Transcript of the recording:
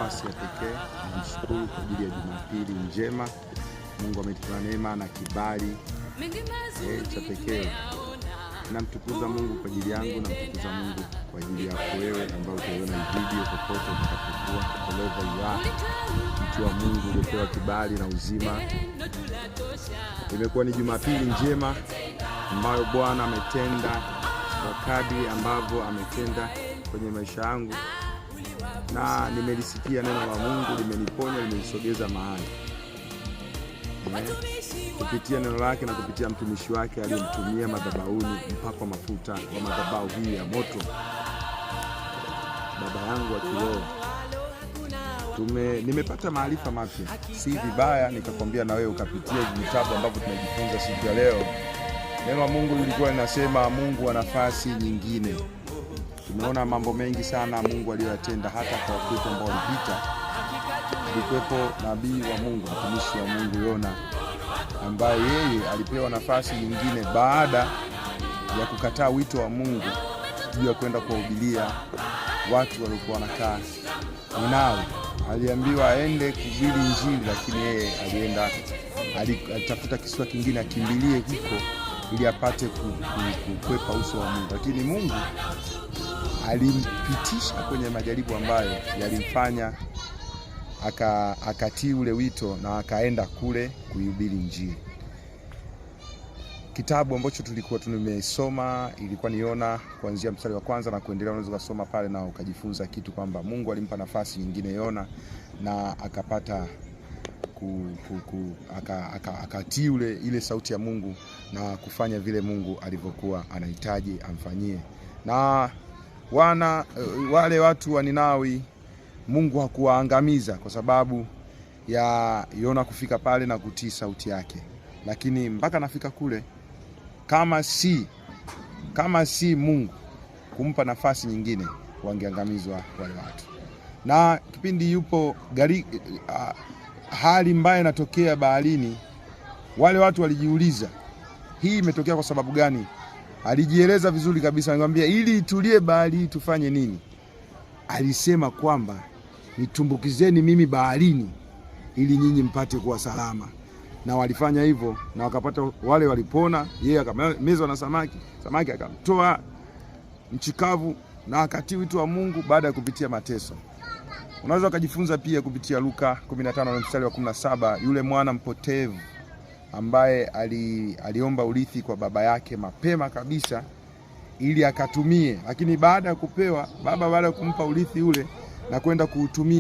nafasi ya pekee, namshukuru kwa ajili ya Jumapili njema. Mungu ametupa neema na kibali cha pekee. Namtukuza Mungu kwa ajili yangu, namtukuza Mungu kwa ajili yako wewe ambao utaiona hii video popote utakapokuwa, wherever you are, mtu wa Mungu uliopewa kibali na uzima. Imekuwa ni Jumapili njema ambayo Bwana ametenda kwa kadri ambavyo ametenda kwenye maisha yangu, na nimelisikia neno la Mungu, limeniponya, limenisogeza mahali kupitia neno lake na kupitia mtumishi wake aliyemtumia madhabahuni, mpakwa mafuta wa madhabahu hii ya moto, baba yangu wa kiroho. Nimepata maarifa mapya, si vibaya nikakwambia na wewe ukapitia vitabu ambavyo tunajifunza siku ya leo. Neno la Mungu lilikuwa linasema Mungu wa nafasi nyingine. Tumeona mambo mengi sana Mungu aliyoyatenda hata kwa Wakristo ambao walipita. Alikuwepo nabii wa Mungu, mtumishi wa Mungu Yona, ambaye yeye alipewa nafasi nyingine baada ya kukataa wito wa Mungu juu ya kwenda kuwahubiria watu waliokuwa wanakaa Ninawi. Aliambiwa aende kuhubiri Injili, lakini yeye alienda, alitafuta kisiwa kingine akimbilie huko ili apate kukwepa uso wa Mungu, lakini Mungu alimpitisha kwenye majaribu ambayo yalimfanya akatii ule wito na akaenda kule kuihubiri Injili. Kitabu ambacho tulikuwa tumesoma ilikuwa ni Yona kuanzia mstari wa kwanza na kuendelea. Unaweza kusoma pale na ukajifunza kitu kwamba Mungu alimpa nafasi nyingine Yona na akapata akatii ule ile sauti ya Mungu na kufanya vile Mungu alivyokuwa anahitaji amfanyie. Na wale watu wa Ninawi Mungu hakuwaangamiza kwa sababu ya Yona kufika pale na kutii sauti yake, lakini mpaka anafika kule, kama si Mungu kumpa nafasi nyingine, wangeangamizwa wale watu. Na kipindi yupo gari, hali mbaya inatokea baharini, wale watu walijiuliza hii imetokea kwa sababu gani? Alijieleza vizuri kabisa, anamwambia ili itulie bahari hii tufanye nini? Alisema kwamba nitumbukizeni mimi baharini ili nyinyi mpate kuwa salama, na walifanya hivyo na wakapata, wale walipona, yeye akamezwa na samaki, samaki akamtoa nchi kavu na akatii wito wa Mungu baada ya kupitia mateso. Unaweza ukajifunza pia kupitia Luka 15 na mstari wa 17, yule mwana mpotevu ambaye aliomba urithi kwa baba yake mapema kabisa ili akatumie, lakini baada ya kupewa baba, baada ya kumpa urithi ule na kwenda kuutumia